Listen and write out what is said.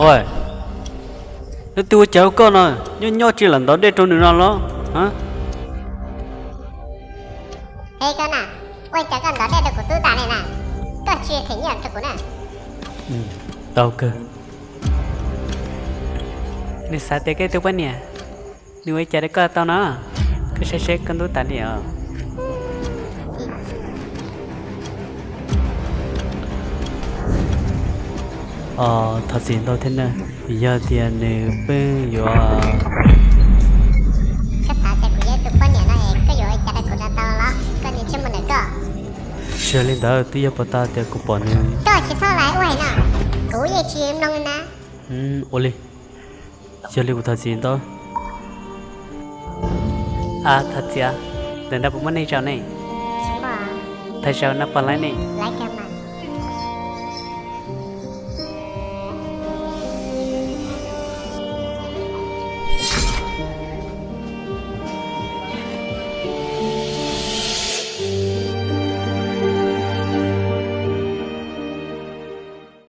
Ua, leej twg ua cas rau koj no? Nyob nyob tsis lam ntov dej rau nws no los? Koj na, ua cas koj ntov dej rau kuv tub tas li na? Koj tsis them nyiaj rau kuv na. Tau kawg. Nws xav tias koj tus poj niam, nws ua cas rau koj tau no? Koj saib seb koj ntub tas li os. Os, thov txim ntau thiab na, vim yog tias nws pheej yuav... Koj xav tias kuv yog tus poj niam no es koj yuav ua cas rau kuv no tau los? Koj niag ntsej muag ntawm koj. Tsis yog li ntawd, twb yog puas tau tias kuv pom nws. Koj tsis txhob lais ua no, kuv yeej tsis mloog li na. Ua li, yog li kuv thov txim ntau. A, thov txim, ntawm no puas muaj neeg zaum ne? Thov zaum no puas laiv ne?